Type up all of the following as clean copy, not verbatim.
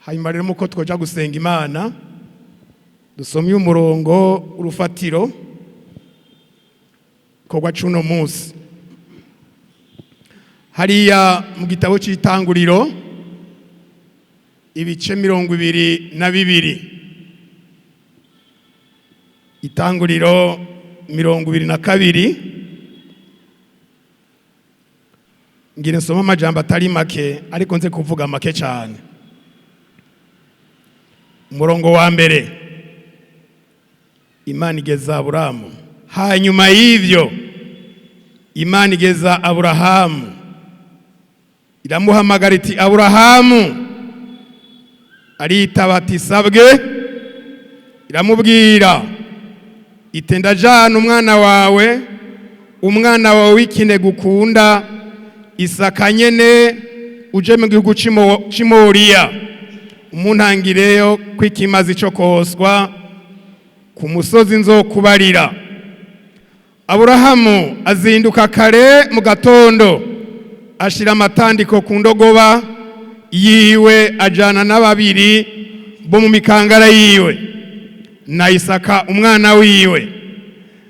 Hanyuma rero muko twoja gusenga Imana, dusomye umurongo urufatiro korwa cuno munsi hariya mu gitabo cy'Itanguriro, ibice 22, Itanguriro 22. Ngira nsoma amajambo atari make, ariko nze kuvuga make cyane. Umurongo wa mbere: Imana igeza Aburahamu. Hanyuma y'ivyo Imana igeza Aburahamu, iramuhamagara iti: "Aburahamu." Aritaba ati: "Sabwe." Iramubwira iti: "Ndajana umwana wawe, umwana wawe w'ikinege ukunda, Isaka nyene, uje mu gihugu c'Imoriya, umuntangireyo kw'ikimazi co koswa ku musozi nzokubarira." Aburahamu azinduka kare mu gatondo, ashira amatandiko ku ndogoba yiwe, ajana na babiri bo mu mikangara yiwe na Isaka umwana wiwe.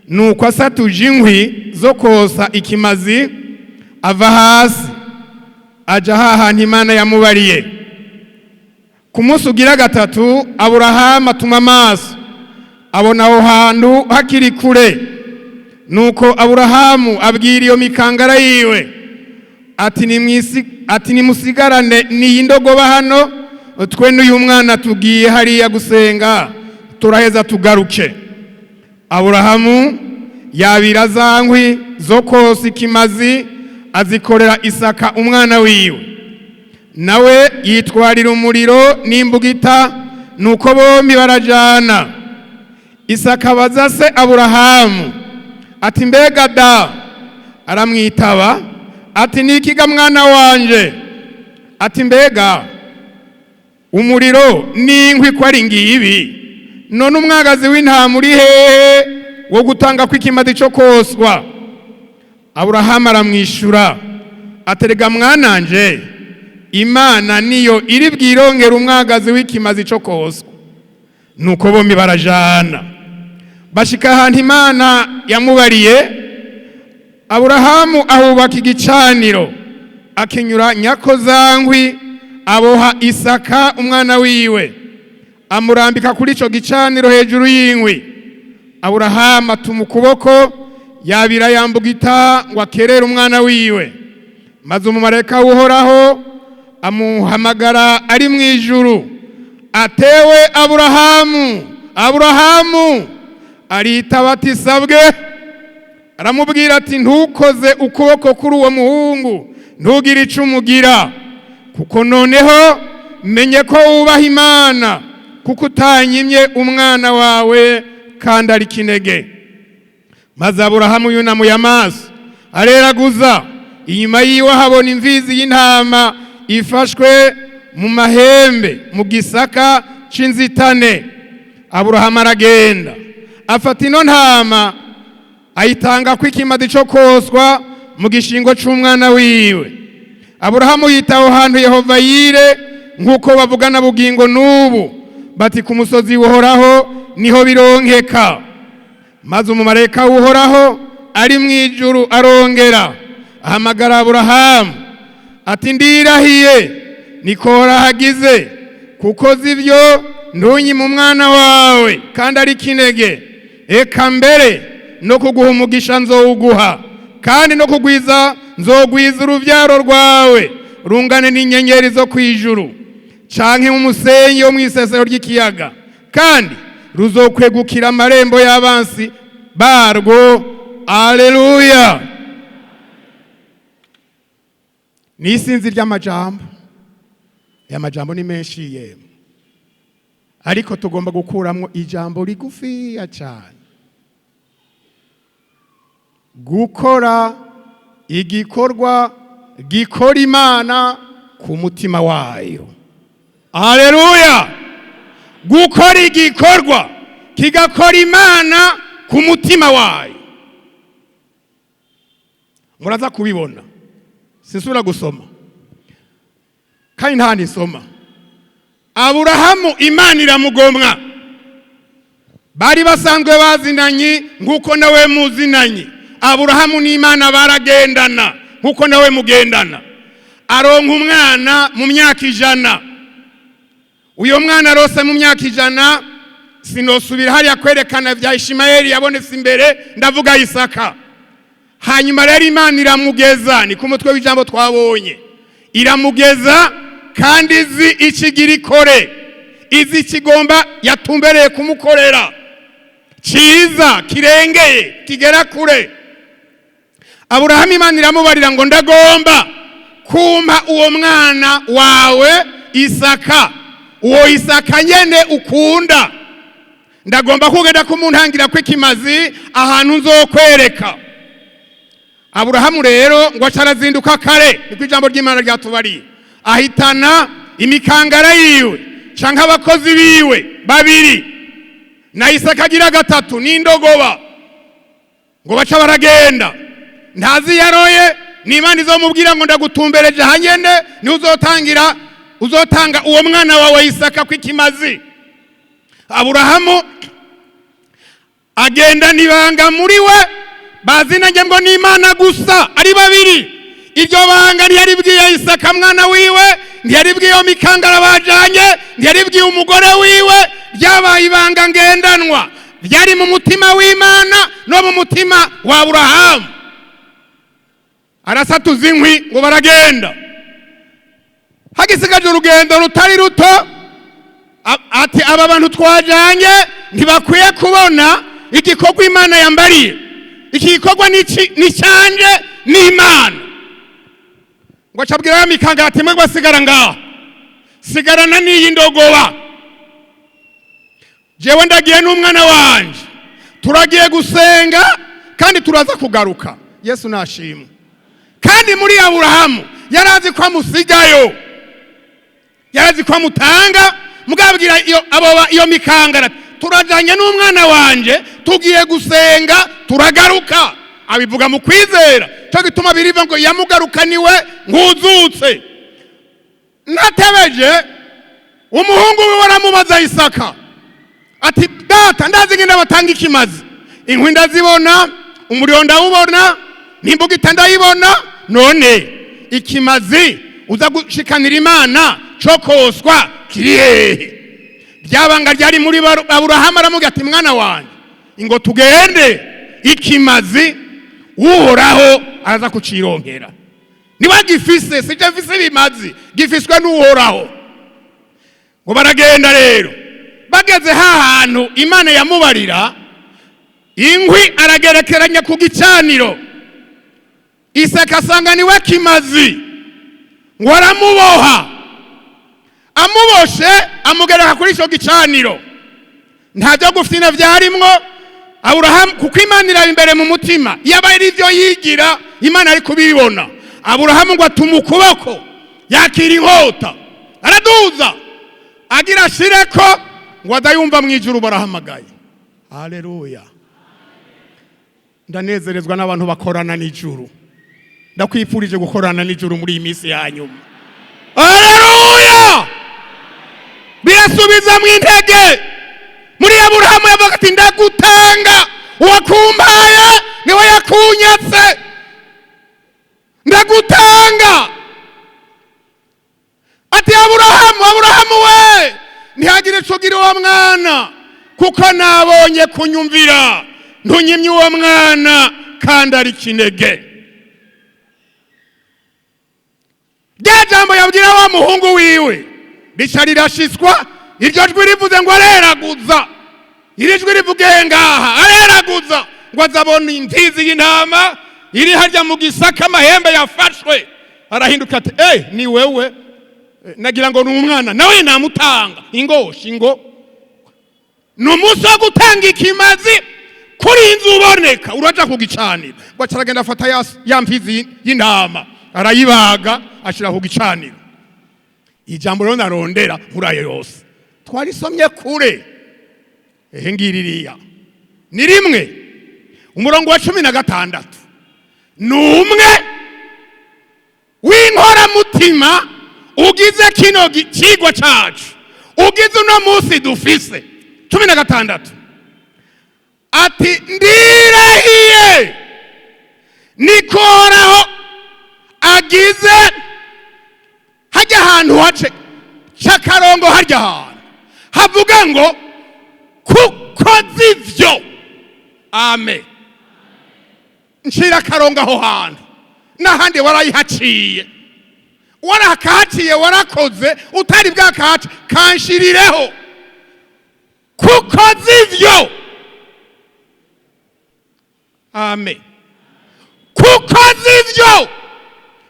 Nuko asatuje inkwi zo kosa ikimazi, ava hasi aja hahantu Imana yamubariye. Ku munsi ugira gatatu, Aburahamu atuma amaso, abona aho hantu hakiri kure. Nuko Aburahamu abwira iyo mikangara yiwe ati: "Nimusigarane n'iyi ndogoba hano, twe n'uyu mwana tugiye hariya gusenga, turaheza tugaruke." Aburahamu yabira za nkwi zo kosa ikimazi, azikorera Isaka umwana wiwe, nawe yitwarira umuriro n'imbugita. Nuko bombi barajana. Isaka abaza se Aburahamu ati: "Mbega da?" Aramwitaba ati: "Nikiga mwana wanje?" Ati: "Mbega umuriro n'inkwi ko ari ngibi, none umwagazi w'intama uri hehe wo gutanga kw'ikimazi co koswa?" Aburahamu aramwishura aterega: "Mwananje, Imana niyo iri bwirongera umwagazi w'ikimazi co koswa." Nuko bombi barajana, bashika ahantu Imana yamubariye. Aburahamu ahubaka igicaniro, akinyura nyako za nkwi, aboha Isaka umwana wiwe, amurambika kuri ico gicaniro hejuru y'inkwi. Aburahamu atuma ukuboko, yabira yambugita ngo akerere umwana wiwe. Maze umumarayika w'Uhoraho amuhamagara ari mu ijuru atewe: "Aburahamu, Aburahamu!" Aritaba ati: "Sabwe." Aramubwira ati: "Ntukoze ukuboko kuri uwo muhungu, ntugire ico umugira, kuko noneho menye ko wubaha Imana, kuko utanyimye umwana wawe kandi ari kinege." Maze Aburahamu yunamuye amaso, areraguza inyuma yiwe, ahabona imfizi y'intama ifashwe mu mahembe mu gisaka c'inzitane. Aburahamu aragenda, afata ino ntama, ayitanga ko ikimazi co koswa mu gishingo c'umwana wiwe. Aburahamu yita aho hantu Yehova Yire, nk'uko bavugana bugingo n'ubu bati: "Ku musozi w'Uhoraho niho bironkeka." Maze umumarayika w'Uhoraho ari mu ijuru arongera ahamagara Aburahamu ati: "Ndirahiye nikora hagize, kuko zivyo ntunyime umwana wawe kandi ari kinege. Eka mbere no kuguha umugisha nzowuguha, kandi no kugwiza nzogwiza uruvyaro rwawe rungane n'inyenyeri zo kwijuru canke umusenyi wo mw'isesero ry'ikiyaga, kandi ruzokwegukira amarembo y'abansi barwo." Aleluya! Ni isinzi ry'amajambo. Aya majambo ni menshi yemwe, ariko tugomba gukuramwo ijambo rigufiya cyane: gukora igikorwa gikora Imana ku mutima wayo. Aleluya! Gukora igikorwa kigakora Imana ku mutima wayo. Muraza kubibona, sinsubira gusoma. Kandi ntahandi nsoma. Aburahamu Imana iramugomwa. Bari basanzwe bazinanye nk'uko nawe muzinanye. Aburahamu n'Imana baragendana nk'uko nawe mugendana. Aronka umwana mu myaka 100. Uyo mwana arose mu myaka 100, sinosubira hariya kwerekana vya Ishimayeli yabonetse imbere, ndavuga Isaka. Hanyuma rero Imana iramugeza, ni ku mutwe w'ijambo twabonye. Iramugeza kandi izi ikigira ikore, izi ikigomba yatumbereye kumukorera cyiza kirengeye kigera kure. Aburahamu Imana iramubarira ngo ndagomba kumpa uwo mwana wawe Isaka, uwo Isaka nyene ukunda, ndagomba kugenda kumuntangira kw'ikimazi ahantu nzokwereka. Aburahamu rero ngo acarazinduka kare, niko ijambo ry'Imana ryatubariye, ahitana imikangara yiwe canke abakozi biwe babiri na Isaka agira gatatu n'indogoba, ngo baca baragenda. Ntazi yaroye, n'Imana izomubwira ngo ndagutumbereje hanyene ni uzotangira, uzotanga uwo mwana wawe Isaka kw'ikimazi. Aburahamu agenda nibanga muri we, bazinanye ngo n'Imana gusa ari babiri. Iryo banga ntiyaribwiye Isaka mwana wiwe, ntiyaribwiye iyo mikangara bajanye, ntiyaribwiye umugore wiwe, ryabaye ibanga ngendanwa, ryari mu mutima w'Imana no mu mutima wa Aburahamu. Arasatuza inkwi ngo baragenda. Hagisigaje urugendo rutari ruto, ati aba bantu twajanye ntibakwiye kubona igikorwa Imana yambariye. Iki gikorwa ni cyanje n'Imana. Ngo acabwira ya mikangara ati mwe basigara ngaho, sigarana n'iyi ndogoba, jewe ndagiye n'umwana wanje, turagiye gusenga kandi turaza kugaruka. Yesu nashimwe. Kandi muri Aburahamu yarazi ko amusigayo, yarazi ko amutanga, mugabwira iyo abo iyo mikangara turajanye n'umwana wanje, tugiye gusenga turagaruka. Abivuga mu kwizera, cyo gituma biriva ngo yamugarukaniwe nkuzutse. Natebeje umuhungu we aramubaza Isaka ati data, ndazi ngenda batanga ikimazi, inkwi ndazibona, umuriro ndawubona, n'imbugita ndayibona, none ikimazi uza gushikanira Imana cyo koswa kiri hehe? Ryabanga ryari muri Aburahamu. Aramubwira ati mwana wanjye, ingo tugende, ikimazi Uhoraho araza kucironkera. Niba gifise, sije mfise ibimazi, gifiswe n'Uhoraho. Ngo baragenda rero, bageze hahantu Imana yamubarira, inkwi aragerekeranya ku gicaniro. Isaka asanga niwe kimazi, ngo aramuboha, amuboshe amugereka kuri ico gicaniro. Nta byo gufina vyarimwo Aburahamu, kuko Imana iraba imbere mu mutima, yaba ari ivyo yigira Imana ari kubibona. Aburahamu ngo atuma ukuboko, yakira inkota, araduza agira ashireko, ngo adayumva mu ijuru barahamagaye. Haleluya! Ndanezerezwa n'abantu bakorana n'ijuru. Ndakwifurije gukorana n'ijuru muri iyi minsi ya nyuma. Haleluya! Birasubiza mu intege. Muri Aburahamu yavuga ati ndagutanga, uwakumpaye niwe yakunyatse, ndagutanga. Ati Aburahamu, Aburahamu we, ntihagire ico ugira uwo mwana, kuko nabonye kunyumvira, ntunyimye uwo mwana kandi ari kinege. Rya jambo yabwira wa muhungu wiwe rica rirashiswa. Iryo jwi rivuze ngo areraguza, iri jwi rivuge ngaha areraguza, ngo azabona imfizi y'intama iri harya mu gisaka, amahembe yafashwe. Arahinduka ati ni wewe, nagira ngo ni umwana nawe namutanga ingoshi. Ngo ni umunsi wo gutanga ikimazi kuri inzu uboneka, uraja kugicanira. Ngo acaragenda afata ya mfizi y'intama arayibaga ashira ku gicaniro. Ijambo rero narondera nkurayo yose twarisomye kure, ehe ngiririya ni rimwe, umurongo wa 16, ni umwe w'inkoramutima Ugize kino cigwa cacu, ugize uno munsi dufise. 16 ati: "Ndirahiye, niko Uhoraho agize." Hajya ahantu hace c'akarongo, harya hantu havuga ngo "kuko zivyo". Amen. Ncira akarongo aho hantu, n'ahandi warayihaciye, warakahaciye, warakoze utari bwakahace, kanshirireho "kuko zivyo". Amen. Kuko zivyo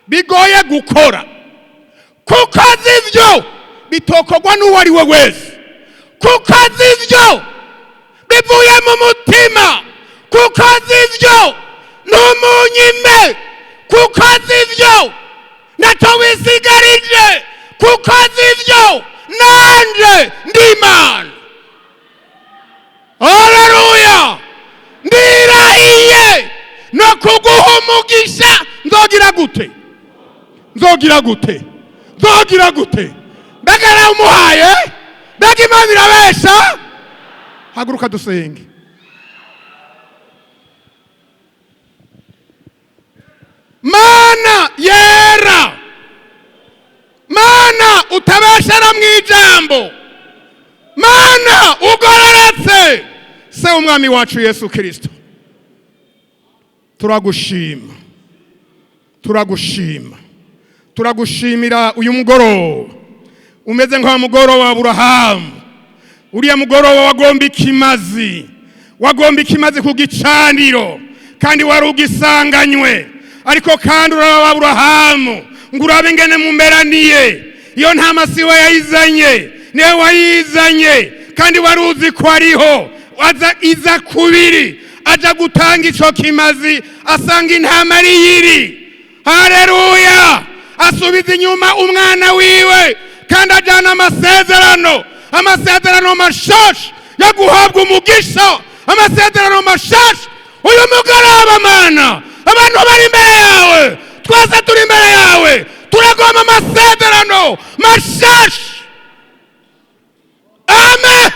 bigoye gukora, kuko zivyo bitokorwa n'uwo ari we wese, kuko zivyo bivuye mu mutima, kuko zivyo ntumunyime, kuko zivyo ntacyo wisigarije, kuko zivyo nanje ndi Imana. Haleluya! Ndirahiye no kuguha umugisha. Nzogira gute? Nzogira gute? Nzogira gute? Mbega yarawumuhaye? Mbega Imana irabesha? Haguruka dusenge. Mana yera, Mana utabeshera mu ijambo, Mana ugororotse, se w'Umwami wacu Yesu Kirisito, turagushima, turagushima, turagushimira uyu mugoroba umeze nka mugoroba wa Aburahamu, uriya mugoroba wagomba ikimazi, wagomba ikimazi ku gicaniro kandi wari ugisanganywe. Ariko kandi uraba Aburahamu ngo urabe ingene mumeraniye. Iyo ntama si we yayizanye, niwe wayizanye, kandi wari uzi ko ariho aza iza kubiri. Aja gutanga ico kimazi, asanga intama ari yiri. Haleluya! Asubiza inyuma umwana wiwe kandi ajana amasezerano, amasezerano mashasha yo guhabwa umugisha, amasezerano mashasha. Uyu mugoroba, Mana, abantu bari imbere yawe, twese turi imbere yawe, turagomba amasezerano mashasha. Amen.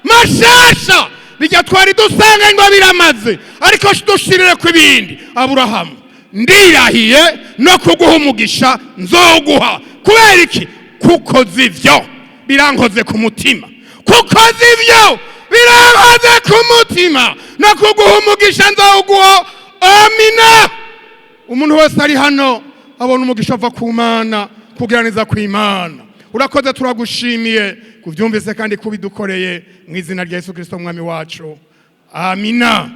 Mashasha. Bijya twari dusanga ngo biramaze, ariko dushirire ku ibindi. Aburahamu, ndirahiye no kuguha umugisha nzoguha. Kubera iki? Kuko zivyo birankoze ku mutima, kuko zivyo birankoze ku mutima, no kuguha umugisha nzoguha. Amina. Umuntu wese ari hano abona umugisha ava ku Mana, kugiraneza ku Imana. Urakoze, turagushimiye kubyumvise kandi kubidukoreye, mu izina rya Yesu Kirisito Mwami wacu. Amina.